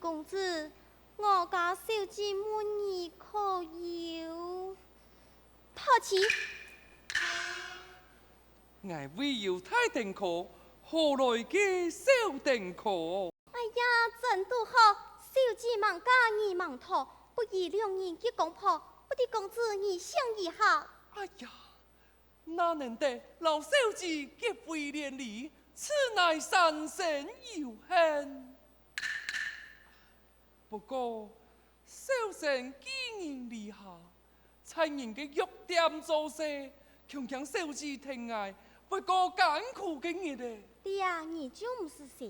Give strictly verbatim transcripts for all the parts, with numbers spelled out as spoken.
公子，我家小姐問你可有？淘氣！ 𠊎為有大丁科，何來个小丁科？哎呀，真堵好，小姐吂嫁你吂討，不如兩人結公婆，不知公子你想如何？哎呀，哪能得摎小姐結為連理，此乃三生有幸。不過，小生寄人籬下， 在人个藥店做事，恐驚小姐聽𠊎會過艱苦个日仔。這你就毋使愁，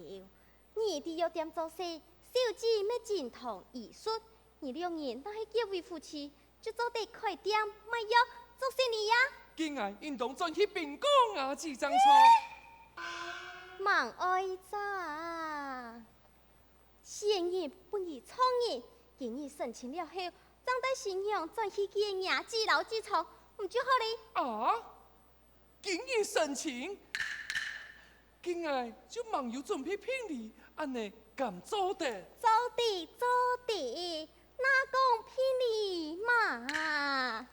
你在藥店做事，小姐乜精通醫術，你兩人若係結為夫妻，就做得開店賣藥，做生理啊。該𠊎應當轉去禀告阿姊正著。吂愛哉。 先人不如創人，今日成親了後，正帶新娘轉去見若姊摎姊丈，毋就好哩？啊？今日成親？該𠊎就吂有準備聘禮，恁呢敢做得？做得，做得，哪講聘禮嘛？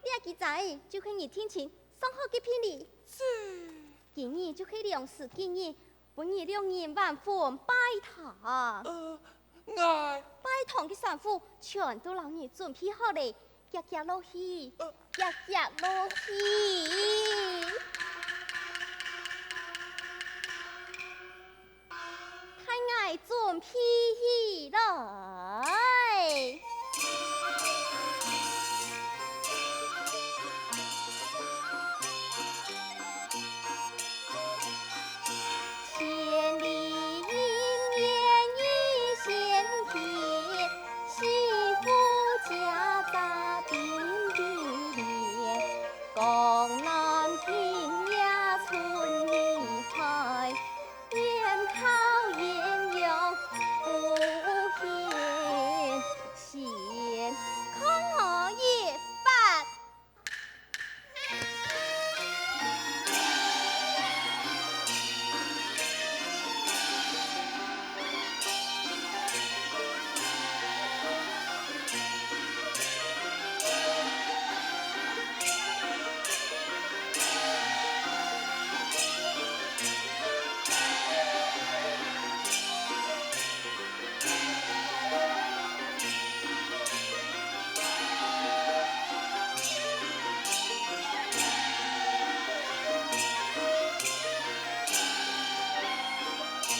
這幾隻就係你定親送好个聘禮。這，今日就係良時吉日，分你兩人完婚拜堂。呃，𠊎，拜堂个衫褲全都摎你準備好咧，遽遽落去，呃，遽遽落去。 待𠊎準備起來。千里姻緣一線牽， 西湖佳哉並蒂蓮，江南萍野春意開，蒹桃艷陽不嫌仙。看我一番。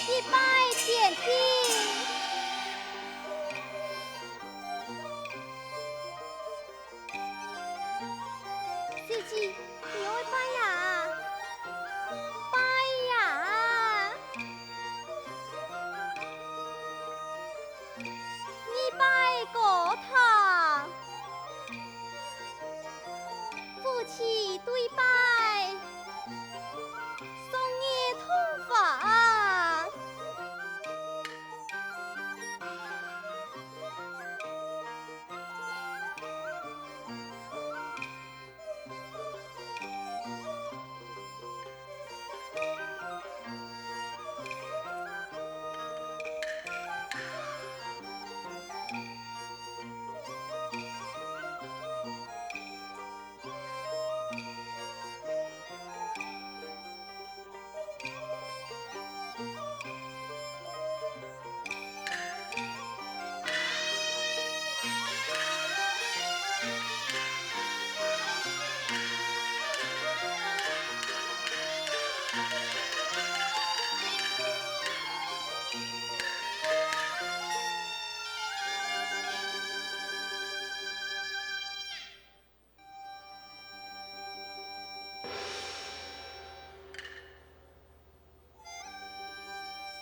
一拜见礼。 小姐，你愛拜呀？拜呀！你拜高堂，夫妻對拜，送你洞房。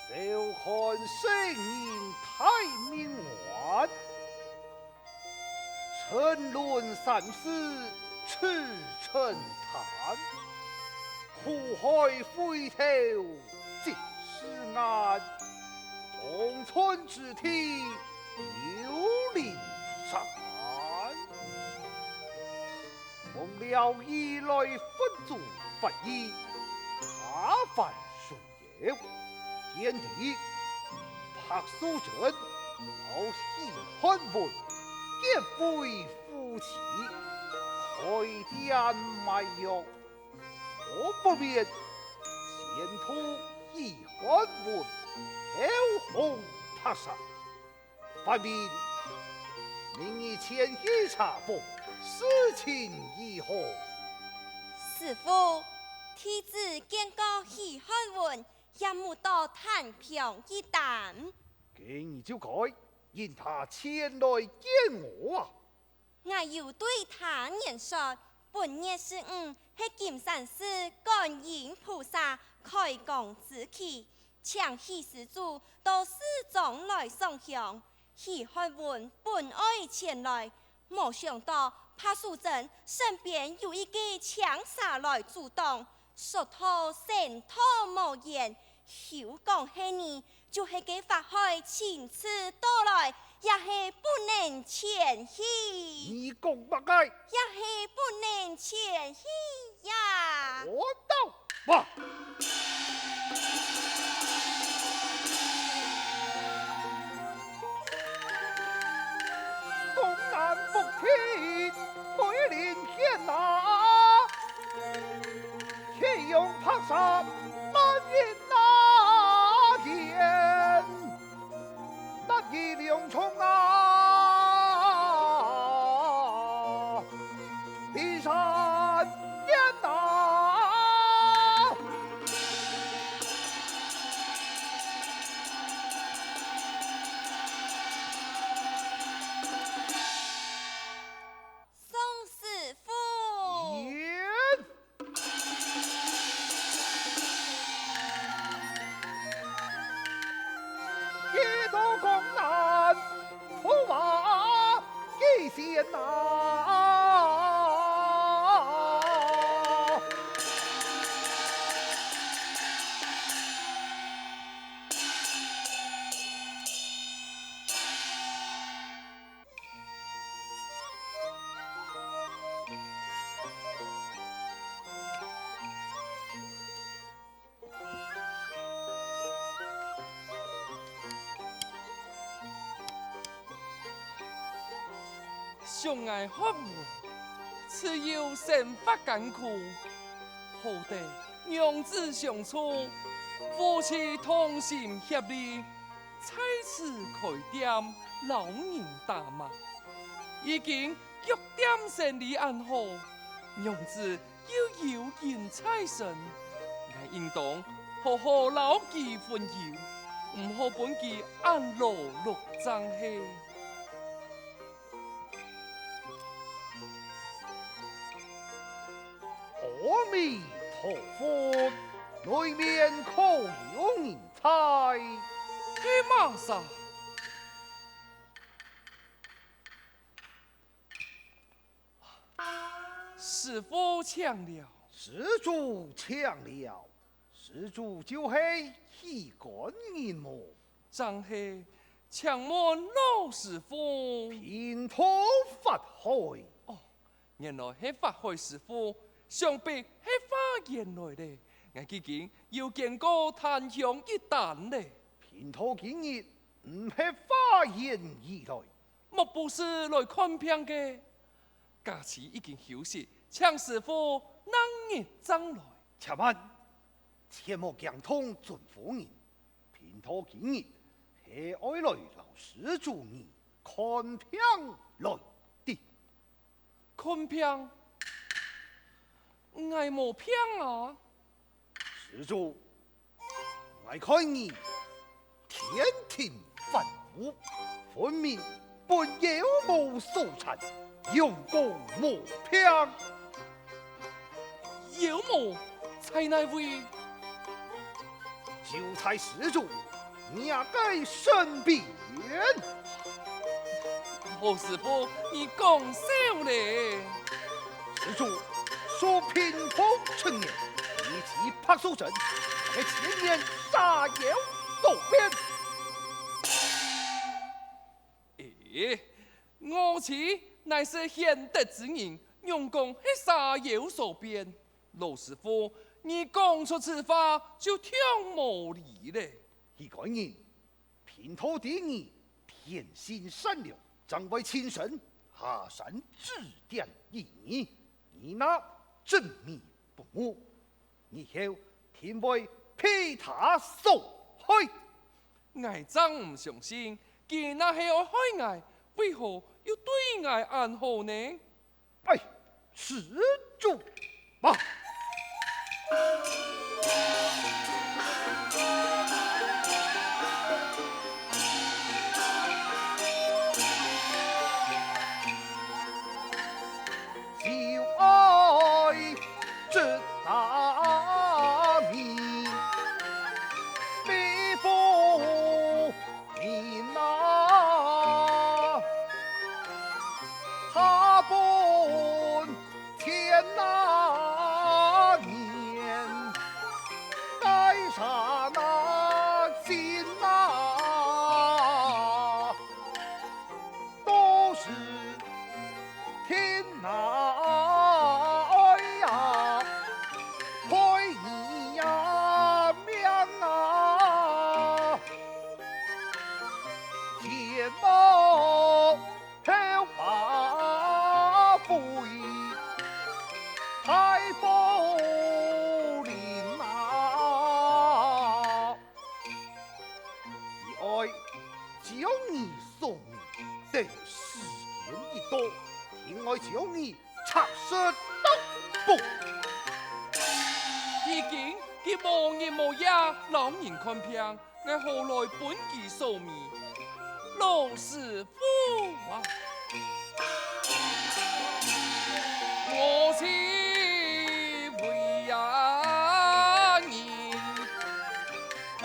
笑看圣人太命晚，沉沦三世出尘叹。苦海飞头尽是岸，望穿至天有灵山。 梦了以来分中法衣，下凡巡遊，見得白素貞摎許漢文結為夫妻，開店賣藥，可不免先同許漢文敲紅白沙。 發問，明日前去查訪，事情如何？師父，弟子見過許漢文，也無到談判一談。該你就該引他前來見我啊！ 𠊎有對他言說，本月十五係金山寺觀音菩薩開光之期，請許施主到寺中來上香。許漢文本愛前來，無想到白素貞身邊有一個青蛇來阻擋， 說到仙道無緣，休講係你，就係該法海親自到來，也係不能前去。你講麼个？也係不能前去呀。我到吧。 東南福地，梅林縣哪，豈容白沙難人哪見，難以兩重啊，比山岩哪。 宋師傅。言。一道江南，浮华几线呐。 想𠊎漢文，自幼生活艱苦，好得娘子相助，夫妻同心協力， 在此開店，摎人打罵。如今腳店生理恁好，娘子又有恩在身，𠊎應當好好摎佢分憂，毋好分佢恁勞碌正係。 阿彌陀佛，內面可有人在？係麼儕？師父請了。施主請了。 施主就係許官人無？正係，請問老師傅。貧道法海。哦，原來係法海師傅，想必係化緣來咧。𠊎既經有見過他鄉一旦咧。貧道今日毋係化緣而來。莫不是來看病个？ 假使已經休息，請師傅另日正來。且慢，切莫驚動尊夫人。貧道今日係愛來摎施主你看病來的。看病？𠊎無病啊！ 施主，𠊎看你天庭犯苦，分明分妖魔所纏，容光無病。妖魔在哪位？就在施主 若个身邊。老師傅，你講笑咧！施主，素貧道出言，你妻白素貞，係前年蛇妖所變。咦，我妻乃是賢德之人，仰講係蛇妖所變？ 老師傅，你講出此話就忒無理了。許官人，貧道知你天性善良，正會親身下山指點於你，你那執迷不悟，日後定會被他所害。𠊎正毋相信，佢若係愛害𠊎，為何又對𠊎恁好呢？ 哎，施主啊！就愛这大名，非福 人啊，他本前那年，该刹那心啊，都是 天啊，哎呀，害你呀命啊！前无后啊，非太夫人啊！ 以愛将你送命，等時间一到，定愛将你插死到腹。如今佢無日無夜摎人看病，𠊎何來分佢索命？老師 父啊，我是为啊人，本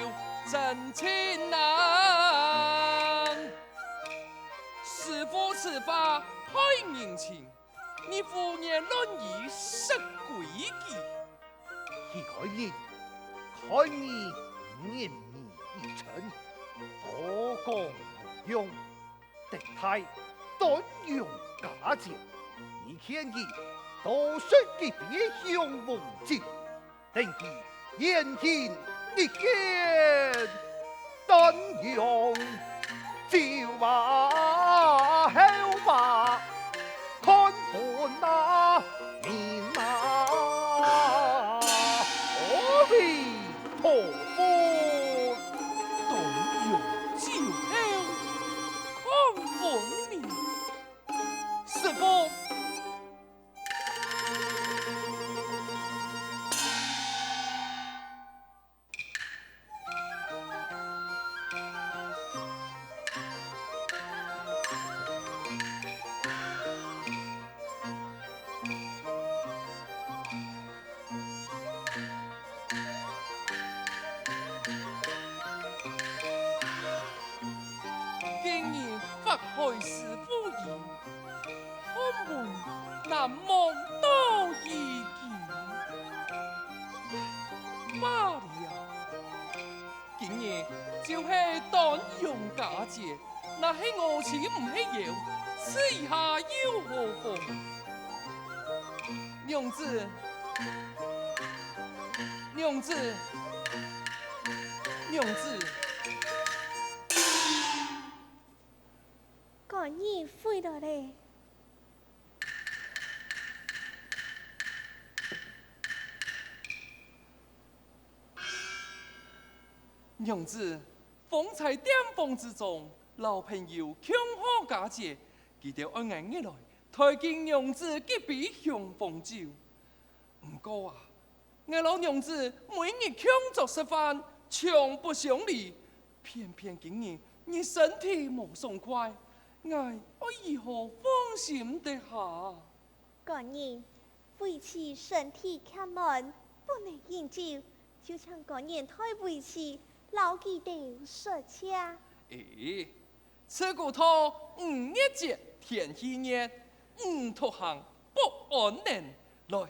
有真情难。师父此话害人情，你胡言乱语，失规矩。 许官人，看你年尾已深，多讲无用，等待端阳佳节，你劝佢多食幾杯雄黄酒，等佢言行一改， 端阳酒啊，后啊，看分啊，人啊，阿弥陀佛。端阳酒后，看分明。师父， 今日法海師父矣，漢文難忘到如今。罢了，今日就係端陽佳節，若係我妻毋係有，此下又何妨？娘子， 娘子，娘子。官人回來了。娘子，方才店房之中，摎朋友共好佳節，佢兜愛𠊎入來，代敬娘子幾杯雄黃酒。 毋過啊，𠊎摎娘子每日共桌食飯，從不相離，偏偏今日你身體無爽快，𠊎愛如何放心得下？官人，為妻身體欠悶，不能飲酒，就請官人代為妻摎佢兜說謝。誒， 自古道，五月節，天氣熱，女獨行，不安寧。來，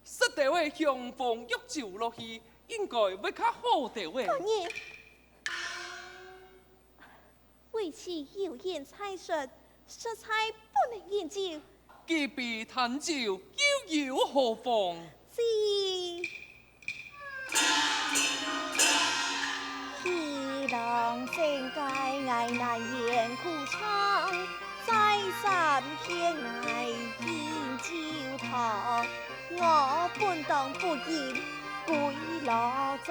食兜仔雄黃藥酒落去，應該會較好兜仔。官人，為妻有言在先，實在不能飲酒。幾杯淡酒又有何妨？只真个，𠊎乃閻孤昌，再三勸𠊎敬酒湯，我本當不應歸羅莊。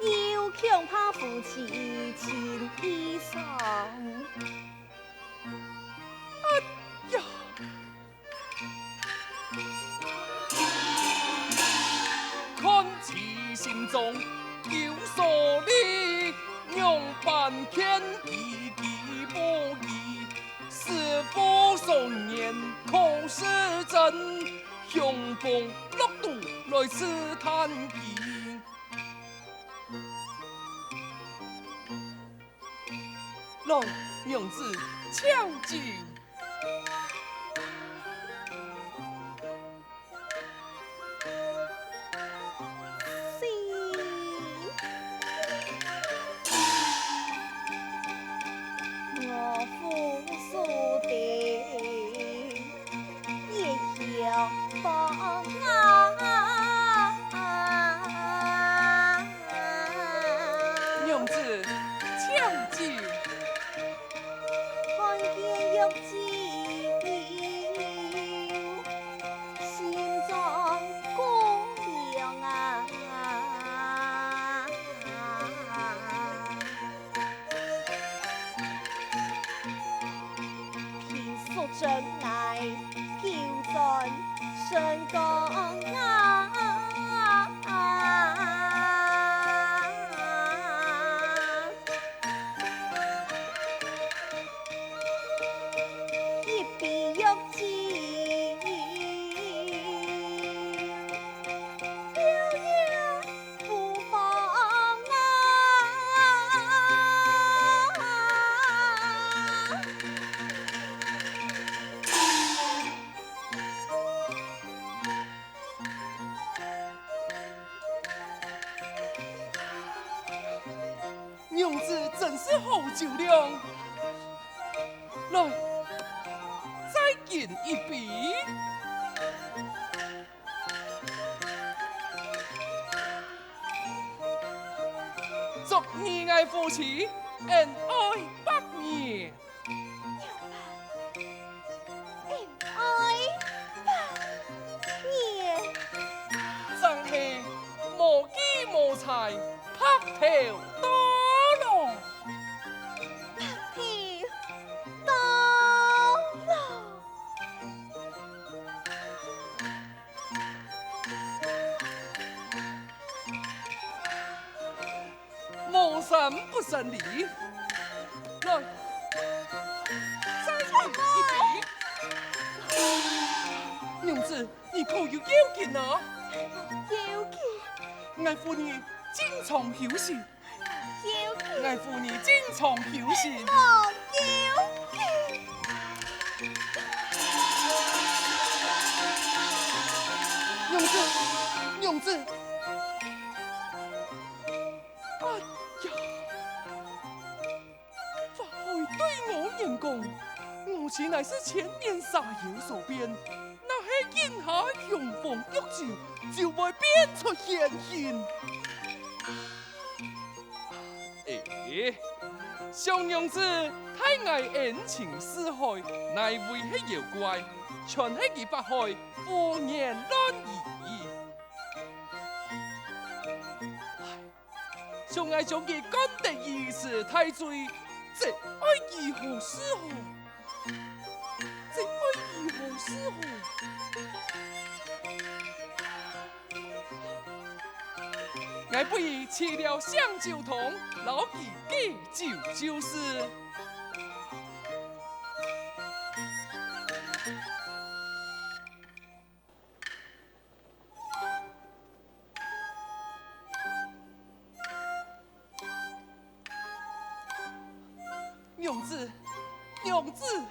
又恐怕夫妻情意傷。哎呀！看其心中有所疑，仰般勸其其不疑？師父所言可是真，雄風落肚來試探其。 來，娘子，請進。是。我父所得。 也有风啊。娘子，请进。看见玉旨，心中光亮啊。 平素贞乃九转升降啊。 一杯玉酒，表演无妨啊。 娘子真是好酒量。来，再敬一杯。祝你我夫妻恩爱百年。 恩爱百年。正系无拘无柴，白头到老。白头到老。 无三不三礼。来，再敬一杯。娘子，你可有要紧啊？要紧。𠊎父你经常休息。要紧。𠊎父你经常休息。无要紧。娘子，娘子。 哎呀！法海对我言讲，我妻乃是千年蛇妖所变，若系饮下雄风玉酒，就会变出仙形。哎，小娘子待𠊎恩情似海，乃为系妖怪，全系佢法海胡言乱语。 想𠊎将佢干得如此大罪，这爱如何是好？这爱如何是好？𠊎不如取了香酒桶，摎佢解酒就是。 娘子，娘子，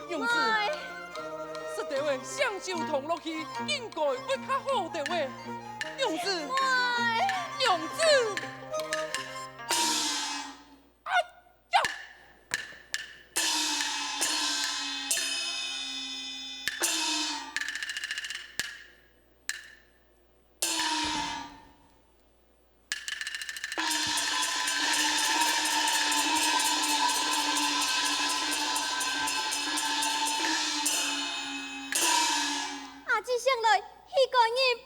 娘子，喂。食兜仔香酒桶落去，应该会较好兜仔。娘子，喂。娘子。起身來，去趕人